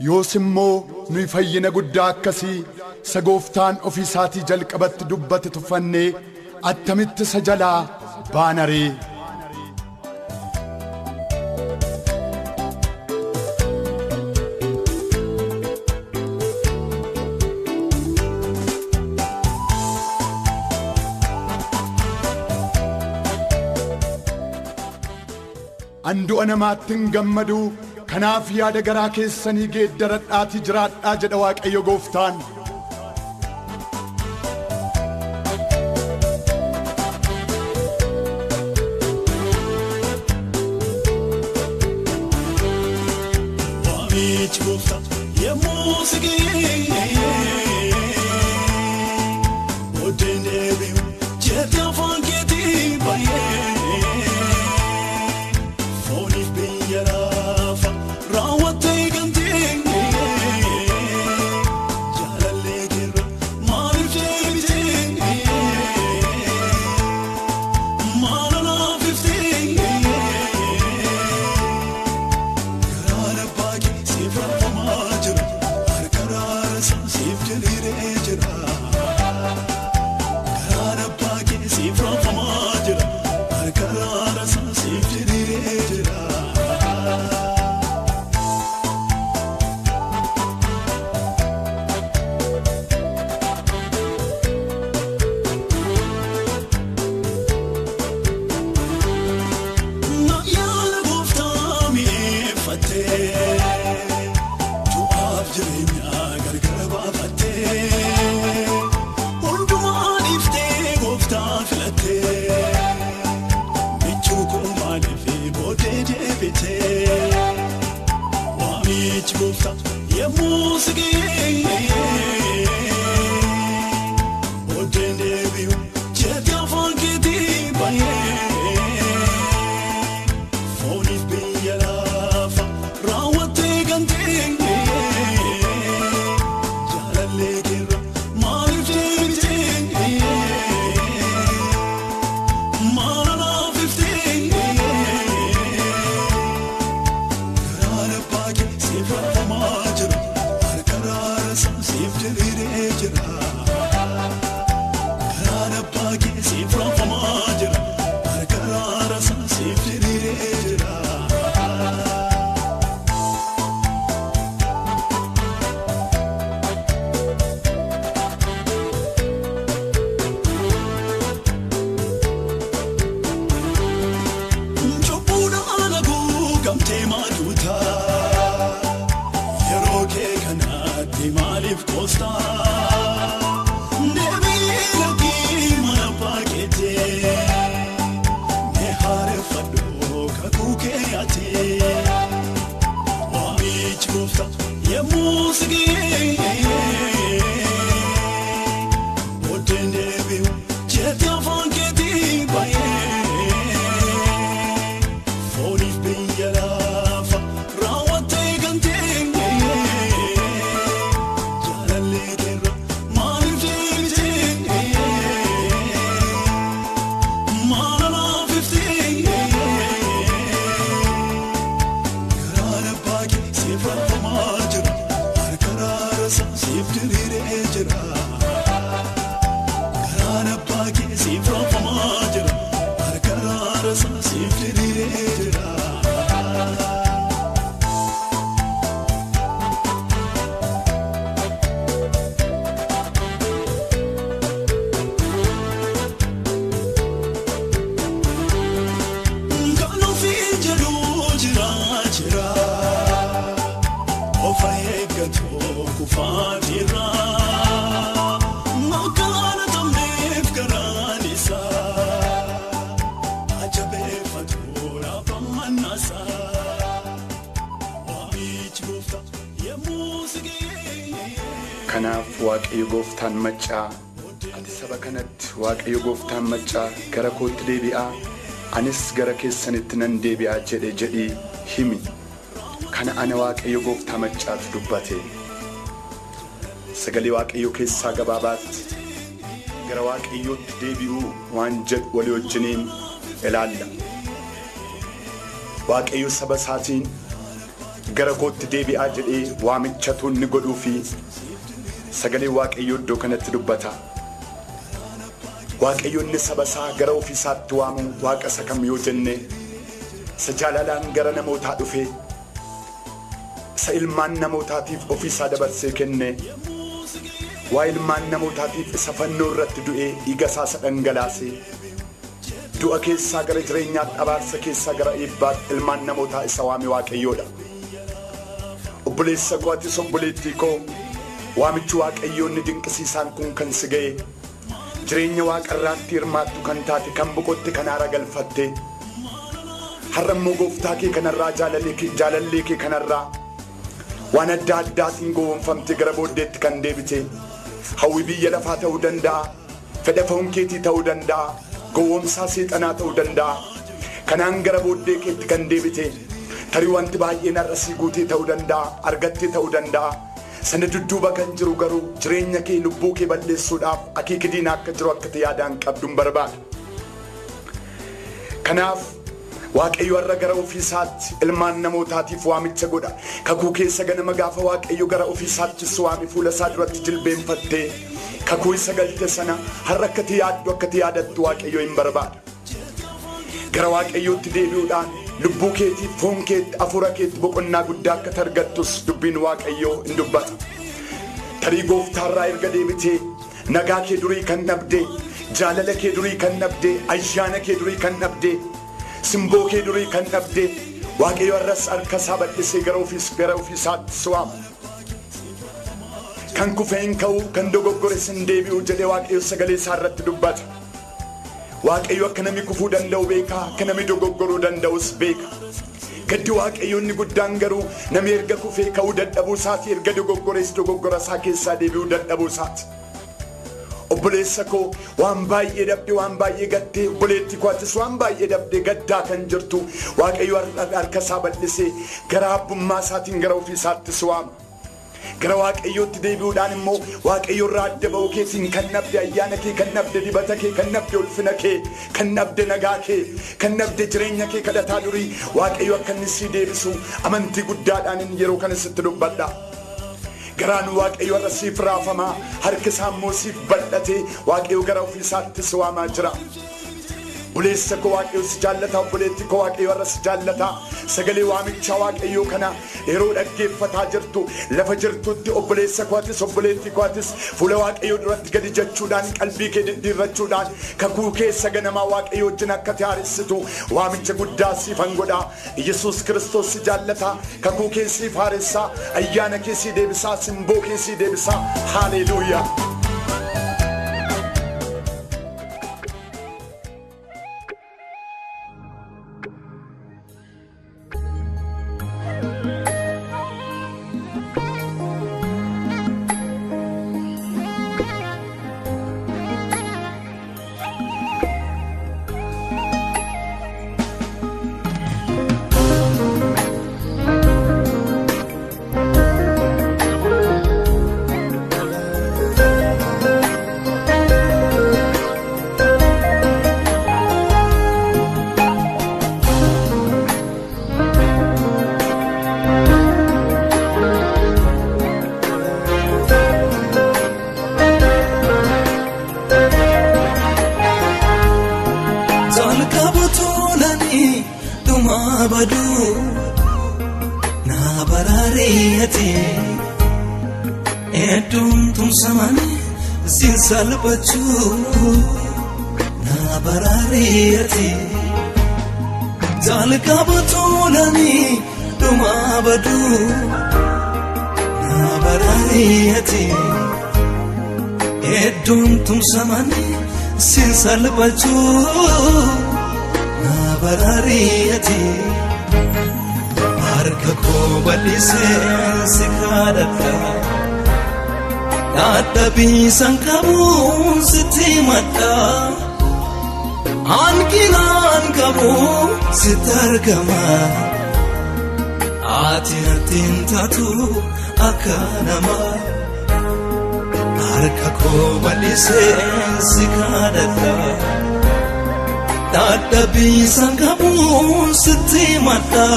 Yoos immoo nuyi fayyina guddaa akkasii isa gooftaan ofii isaatii jalqabatti dubbate tuffannee attamitti isa jalaa baana ree? An du'a namaatti hin gammadu, kanaaf yaada garaa keessanii geeddaradhaatii jiraadhaa jedha Waaqayyo gooftaan. Waamichi gooftaa yemmuu si ga'e, booddeen deebi'u jettee afaan keetii baay'ee. Fooniif biyya lafa raawwattee gantee, jaalallee keerra maaliif deebitee, maal anaaf iftee? Karaan abbaa kee siif raafamaa jira, harka raarasaa siif diriiree jira. Karaan abbaa kee siif raafamaa jira, harka raarasaa siif diriiree jira. Yaala gooftaa mi'eeffattee, du'aaf jireenya gargar baafattee, hundumaa dhiiftee gooftaa filattee, michuu koo maaliif booddee deebitee? Waamichi gooftaa yemmuu si ga'e, booddeen deebi'u jettee afaan keetii baay'ee. Fooniif biyya lafa raawwattee gantee, jaalallee keerra maaliif deebitee, maal anaaf iftee? Karaan abbaa kee siif raafamaa jira, harka raarasaa siif diriiree jira. Karaan abbaa kee siif raafamaa jira, harka raarasaa siif diriiree jira. Cubbuudhaan haguugamtee maaduuta, yeroo kee kanatti maaliif koostaa? Deebii lakkii mana abbaa keettee, mee haareffadhu kakuu kee yaatee. Waamichi gooftaa yemmuu si ga'e, booddeen deebi'u jettee afaan keetii baay'ee. Fooniif biyya lafa raawwattee gantee, jaalallee keerra maaliif deebitee, maal anaaf iftee? Karaan abbaa kee siif raafamaa jira, harka raarasaa siif diriiree jira. Karaan abbaa kee siif raafamaa jira, harka raarasaa siif diriiree jira. Kan ofii jedhu jira jira, of eeggatu kufaatiirra. Akkaan tamneef garaan isaa, ajabeeffatu lafa Waamichi gooftaa yemmuu si ga'e. Kanaaf Waaqayyo gooftaan maccaa, ati saba kanatti Waaqayyo gooftaan maccaa gara kootti deebi'aa, anis gara keessanitti nan deebi'aa jedhe jedhii himi. Kana ana Waaqayyo gooftaa maccaatu dubbate. Sagalee Waaqayyoo keessaa gabaabaatti gara Waaqayyootti deebi'uu waan jedhu walii wajjiniin ilaalla. Waaqayyo saba isaatiin Gara kootti deebi'aa jedhee waamichatu inni godhuu fi sagalee Waaqayyoo iddoo kanatti dubbata. Waaqayyo inni saba isaa gara ofii isaatti waamu Waaqa isa kam yoo jenne, isa jaalalaan gara namootaa dhufe, isa ilmaan namootaatiif ofii isaa dabarsee kenne, waa ilmaan namootaatiif isa fannoo irratti du'ee dhiiga isaa isa dhangalaase, du'a keessaa gara jireenyaatti, abaarsa keessaa gara eebbaatti ilmaan namootaa isa waame Waaqayyoodha. Obboleessa koo, atis obboleettii koo, waamichi Waaqayyoo inni dinqisiisaan kun kan si ga'e, jireenya waaqarraatti hirmaattu kan taate, kan boqotte, kan haara galfatte, har'a immoo gooftaa kee kanarraa, jaalallee kee kanarraa waan adda addaatiin gowwoomfamte gara booddeetti kan deebite, hawwi biyya lafaa ta'uu danda'a, fedha foon keetii ta'uu danda'a, gowwoomsaa seexanaa ta'uu danda'a, kanaan gara booddee keetti kan deebite, tarii wanti baay'een har'a sii guutee ta'uu danda'a, argattee ta'uu danda'a. Sana dudduuba kan jiru garuu jireenya kee, lubbuu kee balleessuudhaaf akeeki diinaa akka jiru akka ta'e yaadaan qabduun barbaada. Kanaaf Waaqayyo har'a gara ofii isaatti ilmaan namootaatiif waamicha godha. Kakuu keessa ganama gaafa Waaqayyo gara ofii isaatti si waame, fuula isaa duratti jilbeenfattee kakuu isa galte sana har'a akka ati yaaddu, akka ati yaadattu Waaqayyo hin barbaada. Gara Waaqayyootti deebi'uudhaan lubbuu keetiif, foon keetti, hafuura keetti boqonnaa guddaa akka argattus dubbiin Waaqayyoo hin dubbata. Tarii gooftaarraa erga deebitee nagaa kee durii kan dhabde, jaalala kee durii kan dhabde, ayyaana kee durii kan dhabde, simboo kee durii kan dhabde, Waaqayyo har'as harka isaa bal'isee gara ofiisaatti si waama. Kan kufee hin ka'u, kan dogoggores hin deebi'u jedhee Waaqayyo sagalee isaa irratti dubbata. Waaqayyo akka namni kufuu danda'u beeka, akka namni dogoggoruu danda'us beeka. Gaddi Waaqayyo inni guddaan garuu namni erga kufee ka'uu dadhabuu isaati, erga dogoggores dogoggora isaa keessaa deebi'uu dadhabuu isaati. Obboleessa koo, waan baay'ee dhabde, waan baay'ee gattee, obboleetti koo, atis waan baay'ee dhabde, gaddaa kan jirtu, Waaqayyo harka isaa bal'isee gara abbummaa isaatiin gara ofii isaatti si waama. Gara Waaqayyootti deebi'uudhaan immoo Waaqayyo irraa adda ba'uu keetiin kan dhabde ayyaana kee, kan dhabde dibata kee, kan dhabde ulfina kee, kan dhabde nagaa kee, kan dhabde jireenya kee kadhataa durii, Waaqayyo akka inni sii deebisu amantii guddaadhaan yeroo kana sitti dubbadha. Garaan Waaqayyo har'a siif raafamaa, harki isaa immoo siif bal'atee Waaqayyo gara ofii isaatti si waamaa jira. Obboleessa koo, Waaqayyo si jaallata. Obboleetti koo, Waaqayyo har'a si jaallata. Sagalee waamichaa Waaqayyoo kana yeroo dhaggeeffataa jirtu, lafa jirtutti, obboleessa koo atis, obboleetti koo atis, fuula Waaqayyoo duratti gadi jechuudhaan, qalbii kee diddiirrachuudhaan kakuu keessa ganamaa Waaqayyo wajjin akka haaressitu waamicha guddaa siifan godha. Yesuus Kiristoos si jaallata. Kakuu kee siif haaressaa, ayyaana kee sii deebisaa, simboo kee sii deebisaa. Haaleluuyaa. Jalqaba tolanii dhuma baduu na baraareete, hedduun tumsamanii sin salphachuu na baraareete. Jalqaba tolanii dhuma baduu na baraareete, hedduun tumsamanii sin salphachuu na baraareete. Harka koo bal'isee si kadhadha, dadhabiisan qabuun sitti madda, hanqinaan qabu sitti argama, ati natti hin taatu akka namaa. Harka koo bal'isee si kadhadha, dadhabiisan qabuun sitti madda.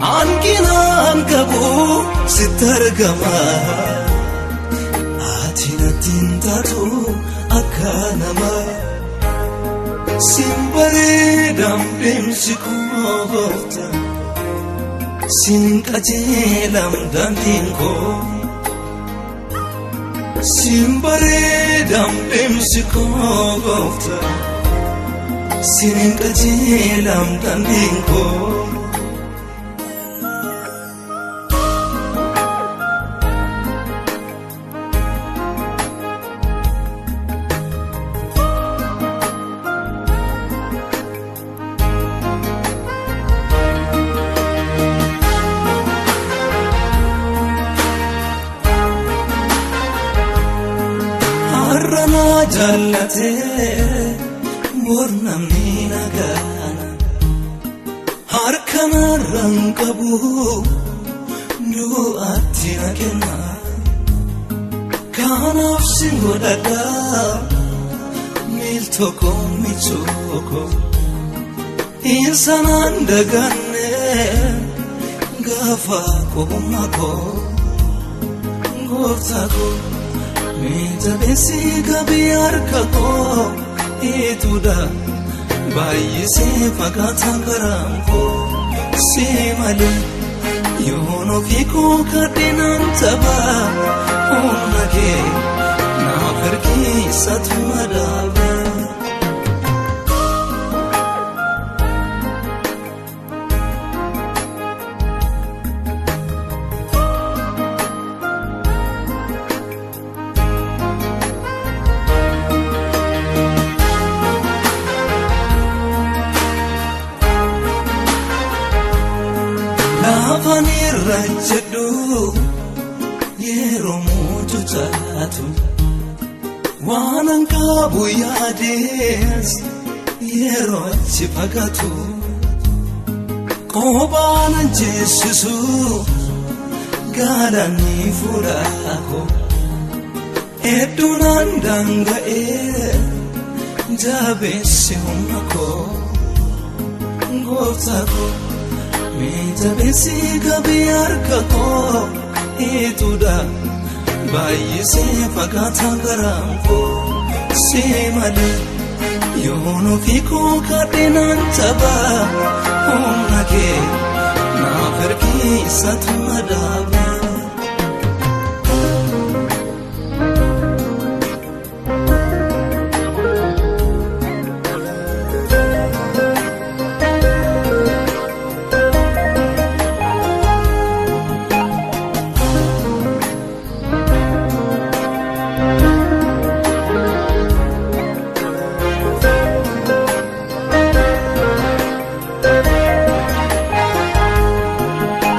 Hanqinaan qabu sitti argama. Ati natti hin taatu akka namaa. Sin bareedam deemsi koo gooftaa. Sin qajeelam daandiin koo. Sin bareedam deemsi koo gooftaa. Sin qajeelam daandiin koo. Har'a na jaallatee bor namni na gana. Harka narraan qabu du'aatti na kenna. Kanaaf sin godhadha miiltoo koo michuu koo. Insanaan daganne gaafa qobummaa koo gooftaa koo. Mee jabeessi qabii harka koo ituudha baay'isee fagaataan karaan koo si malee yoon ofii koo kadhinaan tapha humna kee naaf ergiisatu madaaba. Lafa irra jedhu yeroo mucucaatu waan an qabu yaadees yeroo achi fagaatu qophaan an ceesisu galaanni fuudhaako hedduun an daanga'ee jabeessi humna koo gooftaa koo. Mee jabeessi qabii harka koo ituudha baay'isee fagaataan karaan koo si malee yoon ofii koo kadhinaan tapha humna kee naaf ergiisatu madaaba.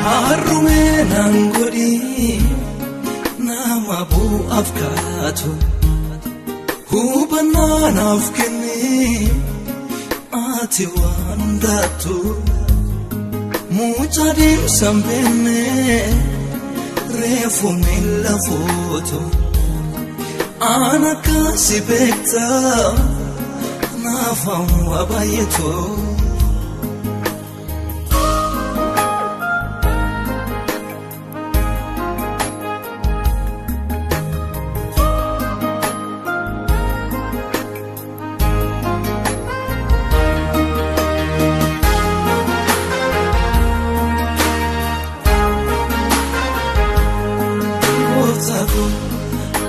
Harrumee naan godhi nama bu'aaf kaatu hubannaa naaf kenni ati waan hundaattu mucaa deemsa hin beekne reefu miila fuutu aan akkasi beekta naaf hawwa baay'eetu.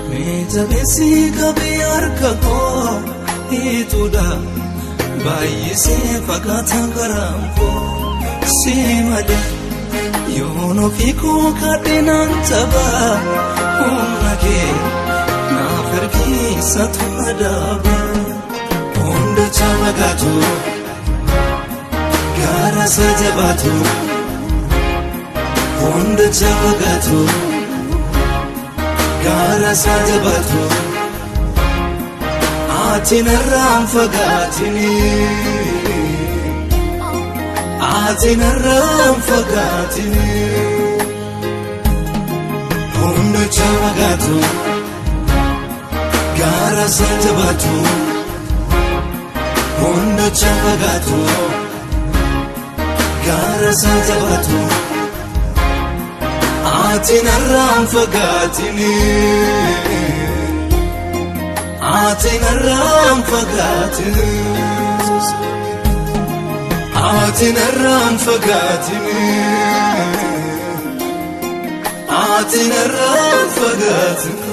Mee jabeessi qabii harka koo ituudha baay'isee fagaataan karaan koo si malee yoon ofii koo kadhinaan tapha humna kee naaf ergiisatu madaaba. Hunda chabagaatu gaara isa jabaatu hunda chabagaatu. Gaara isa jabaatu ati narraan fagaatini ati narraan fagaatini hunda chabagaatu gaara isa jabaatu hunda chabagaatu Gaara san taphatu ati narraan fagaatini, ati narraan fagaatini, ati narraan fagaatini, ati narraan fagaatini.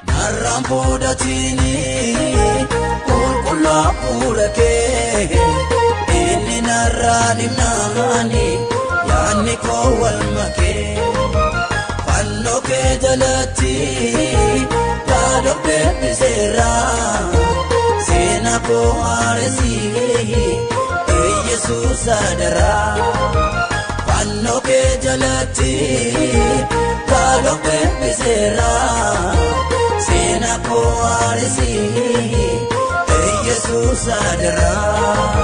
Narraan fudhatini qulqulluu fuula kee, inni narraa dhimnaani yaadni koo wal makee, fannoo kee jalatti yaadoo deebiseera, seenaa koo haaresii Yesuus adaraa, fannoo kee jalatti yaadoo deebiseera. Seenaa koo haaresii Yesuus adaraa.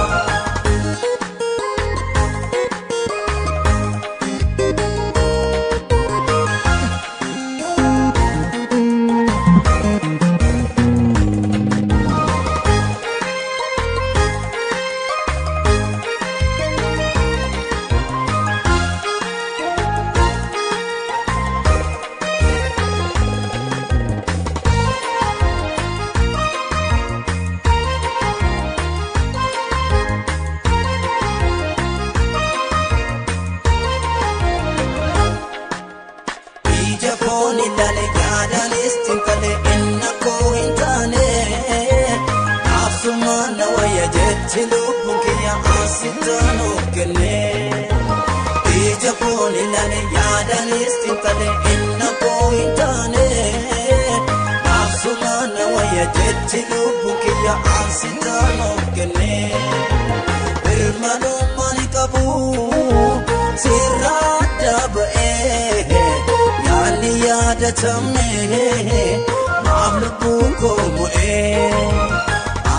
Ija koon ilaale yaadaanis xiinxalee inni koo hin taane, naafsuma na wayya jechi lubbuun kiyya asittaan of kenne. Ija koon ilaale yaadaanis xiinxalee inni koo hin taane, naafsuma na wayya jechi lubbuun kiyya asittaan of kenne. Birmadummaan qabu sirraa adda ba'ee, yaadni yaadatamne maaf lubbuun koo mo'ee,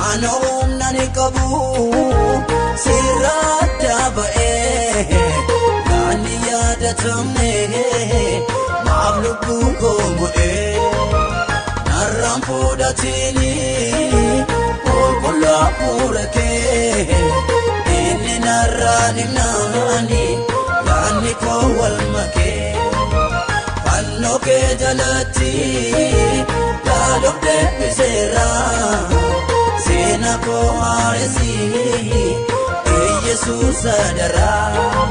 ana humna ni qabu sirraa adda ba'ee, yaadni yaadatamne maaf lubbuun koo mo'ee, narraan fudhatini qulqulluu fuula kee, inni narraa dhimnaani yaadni koo wal makee, fannoo kee jalatti yaadoof deebiseera, seenaa koo haaresii Yesuus adaraa,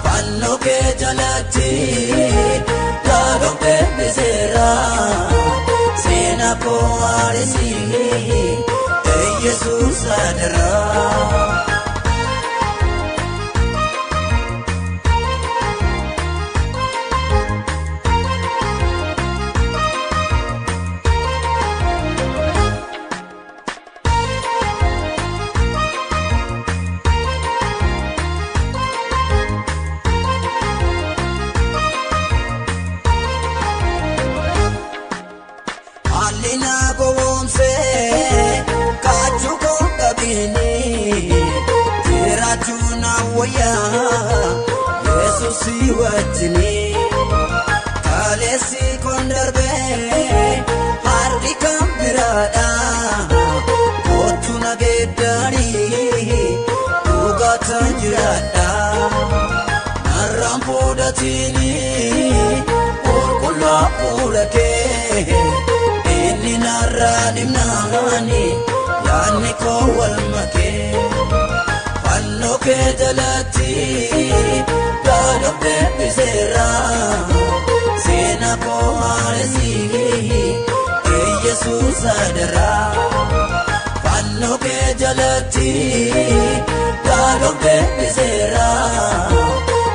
fannoo kee jalatti yaadoof deebiseera, seenaa koo haaresii Yesuus adaraa. Haalli na gowwoomsee kaachuu koo qabiini, jiraachuu na wayyaa Yesuus wajjini, kaleessi kun darbee har'i kan biraadha, kootu na geeddarii dhugaataan jiraadha, narraan fudhatini qulqulluu fuula kee, inni narraa dhimnaani yaadni koo wal makee. Fannoo kee jalatti gaadho beebiseera. Seenaa koo haaresii Yesuus adaraa. Fannoo kee jalatti gaadho beebiseera.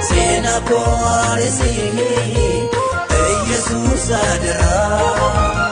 Seenaa koo haaresii Yesuus adaraa.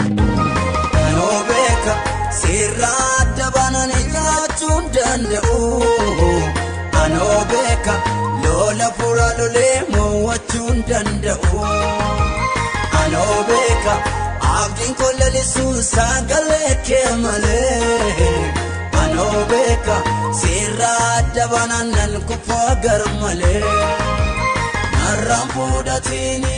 Anoo beeka seerraa adda baanaan jiraachuu hin danda'u. Anoo beeka lola fuula lolee mo'achuu hin danda'u. Anoo beeka abdiin koo lalisuun sagalee kee malee. Anoo beeka seerraa adda baanaan nan kufa gar malee. Narraan fuudhatiini.